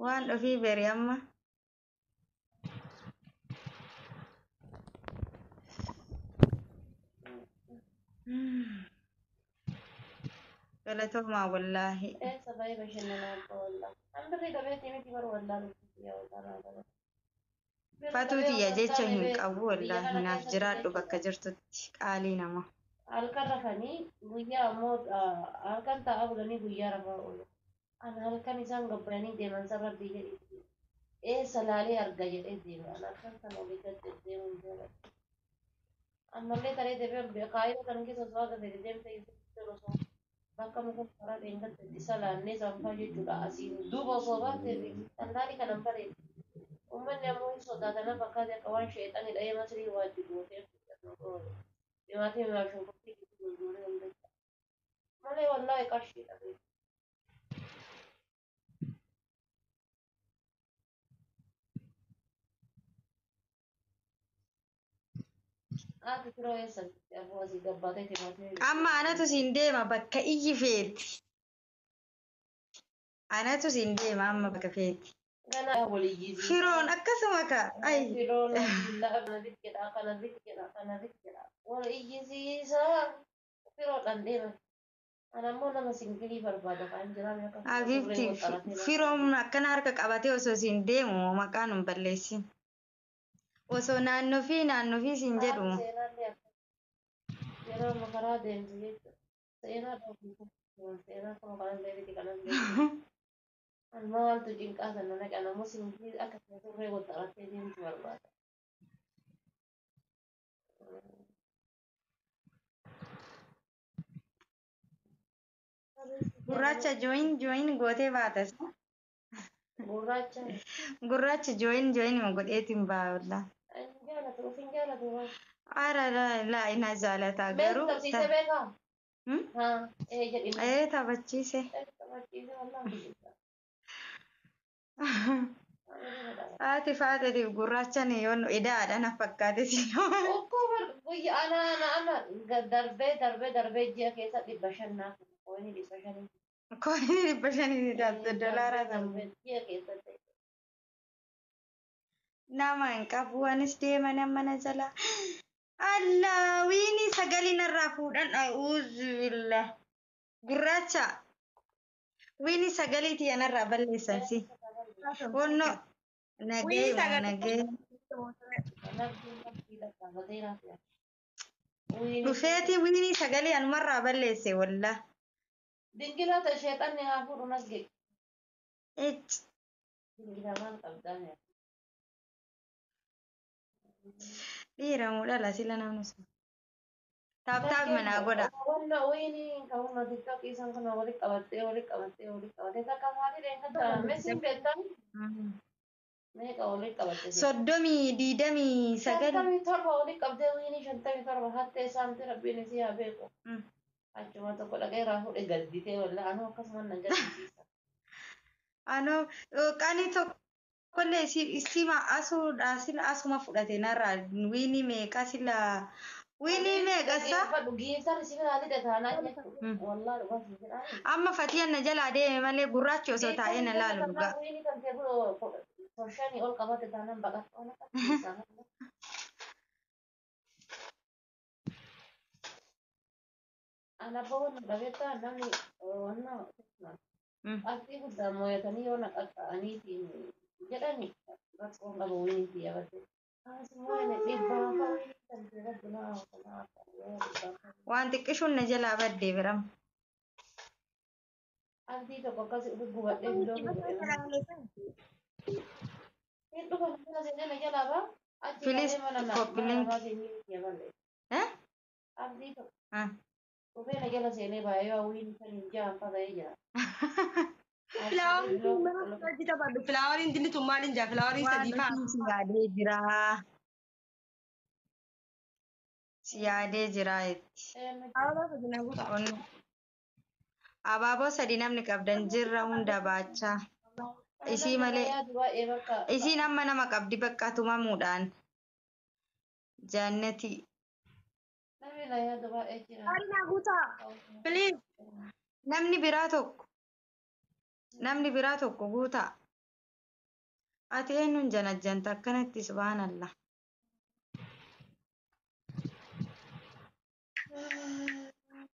Waan ofii beri amma. Galatoomaa wallaahi. Eessa bahee bashannanaa abbaa wallaa. An birrii dhabeetii miti bar wallaa lubbuuti yaa wallaa naa gala. Birrii Fatuu dhabee tiyya osoo hin jecha taane hin beeku qabu biyya wallaahi kana naaf keessatti jiraadhu bakka jechuudha. jirtutti qaalii nama. Halkan rafanii guyyaa ammoo halkan taa'aa bulanii guyyaa rafaa oolu. An halkan isaan gabbayanii deeman san rabbii jedhiitii eessa laalee arga jedhee deema. An halkan san olii gad deddeemuu hin jaaladhu. Ammallee taree deemee kaayiroo tan keessa osoo haga fedhe deemte itti osoo bakka muka karaa dheengadda itti salaannee sanfaa jechuudha. Asiin duuba osoo baate xallaalii kana hin bareedu. Uummanni ammoo hin sodaata na fakkaate akka waan sheexani dha'ee masrii waa itti gootee timaatimii shunkurtii itti gurguree hunda malee wallaahi qarshii dhabee. Haati firoo eessa jirti? Aboo asii gabbaatee timaatimii Amma anatu siin deema bakka iyyi feeti. Anatu siin deema amma bakka feeti. Ganaa walii jiisii. Firoon akkasuma ka. Ay. Firoon kana bit jedha kana bit jedha kana bit jedha. Wal iyyisiisaa firoodhaan deeman. Ana ammoo nama singilii barbaada kan jiraan akka Habiibti firoon akkana harka qabatee osoo siin deemu maqaa nun balleessin. Osoo naannoo fi naannoo fi siin jedhu. Seenaallee akka yeroo amma karaa deemtu jechuudha. Seenaa dhoofu seenaa kuma kanallee miti kanallee. An maaltu cinqaa sana naqa nammoo singilii akka surree waxxarattee deemtu barbaada. Gurraacha join join gootee baatas. Gurraacha. Gurraacha join join godheetiin baa wallaa. Hin jaalatu of hin jaalatu waan. Ara laa laa ina jaalataa Meeshaa garuu. tapsiisee beekaa? Hmm? Haa ee jedhina. Ee taphachiise. Taphachiisee wallaa. Haati faaxeetiif gurraachan yoo idaadha na fakkaate si. Okkoo guyyaa ana ana ana darbee darbee darbee ji'a keessa 500 naaf koinii 500. Koinii 500 taatu dolaaraa sammuu. Ji'a keessatti. Nama hin qabu anis deeman amma na jala. Allah wiini sagalii narraa fuudhan a'uuzu billah. Gurraacha wiini sagalii tiyya narraa balleessan si. Wonno nagee Wiini moo sagalii. nagee. Dhufeeti wiini sagalii anumarraa balleesse wallaa. Dingilaa ta'e sheexanni haa fuudhu nagge. Icci. Dingilaa maal qabdaa mee? Dhiira moo dhala sila namni sun. Taap taap manaa godha. Wanna wiini kan humna tiktookii isaan kana walitti qabattee walitti qabattee walitti qabattee takka maatii dheengadda mesiin beektan meeqa walitti qabatte? 30 29. 57 walitti qabdee wiinii 57 hattee saamte rabbiin isii haa beeku. Achuma tokko dhaqee irraa fuudhee gadditee wallaa anuu akkasuma na gaddisiisa. Anoo qanii tokkollee isima asuudha sila asuma fudhate narraa wiinii meeqa sila wiinii meeqa sa Dhaggeeffadhu giiftarri si biraa lixe taanaan jechuudha. Wallaa dhugaa si jedhaa. Amma fatiyaan na jalaa deeme malee gurraachi osoo taa'ee na laalu dhugaa. Wiinii kan ta'e kun 5 ol qabate taanaan baqatu waan akkasiisa. Ana abbaa wanna dhabeettaa namni wanna qabxii guddaa mooyatanii yoo na qaxxa'aniitiin jedhani rakkoon qaba wiinii kiyya batte. Kanas immoo dhibbaa fa wiinii kan ta'e rabbi na hafa na hafa yoo dhibbaa. Waan xiqqishuun na jalaa baddee biram. Abdii tokko akkas gubadhee biloo godhe. Hin dhufa mana seenee na jalaa baa. Achi Please kalee mana copy mana link. namaa seenee kiyya balleessa. Eh? Abdii tokko Ah. dhufee na jala seenee baay'ee yoo wiinii kan hin jahan fa ta'ee jira. Filaawariin mana hojii taphadhu. Filaawariin dinni tun maaliin jaa? Filaawarii Waan sadii faa. ofii si yaadee jira. Si yaadee jira jetti. Abaaboo sadii na guutaa. Onni abaaboo sadii namni qabdan jirra hunda baachaa. Isii malee isiin amma nama qabdi bakka tumamuudhaan. Jaannati. Namni na yaadu baay'ee jira. Filaawarii na guutaa. Please. Namni biraa tokko. Namni biraa tokko guutaa. Ati eenyuun janajjanta akkanatti subhaanallah.